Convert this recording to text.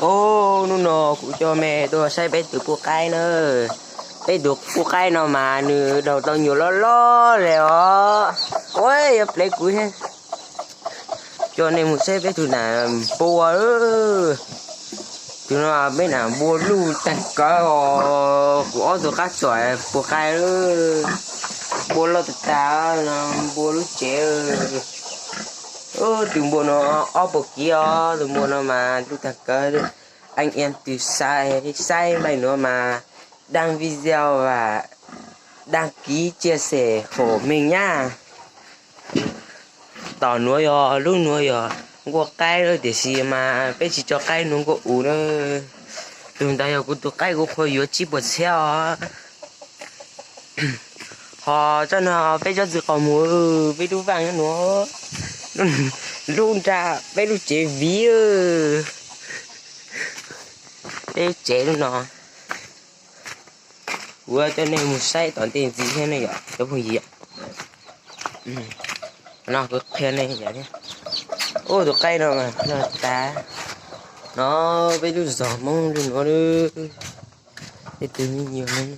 Os, hnub no kuv coj mej tuaj saib peb tus pub qaib na. Peb tus pub qaib no mas nws daug tau nyuam loj loj li os. Ua, yuav plev kuv thiab. Coj nej mus saib peb tus nam npua. Tus no peb nam npua luj tag kawg os. Kuv ob tug qab txom pub qaib, npua loj tag tag no, npua lub tsev. Tus npua no ob puas kiv os, tus npua no mas luj tag kawg. Anh em từ xa, xa npaim nuav mas đăng video và đăng ký chia sẻ hộ mình nhá. Tom nuav yog lub nuav yog nkuaj qaib lawm tiam sis mas peb tsis tso qaib nuav nkuaj us na. Tus ntawd yog kuv tus qaib kuv qhuas yuav tsib puas txhiab os. Ho tsob no peb tsob txiv qaug mus, peb lub vaj nyob nuav, lub nrag peb lub tsev viv. Peb lub tsev lub no, kuv coj nej mus saib tom ntej ntxiv thiab ne yom cov phooj ywg. No kuv qhia nej thiab. Ub, tus qaib no mas no tas. No peb lub zos Hmoob lub nuav, peb tus me nyuam no.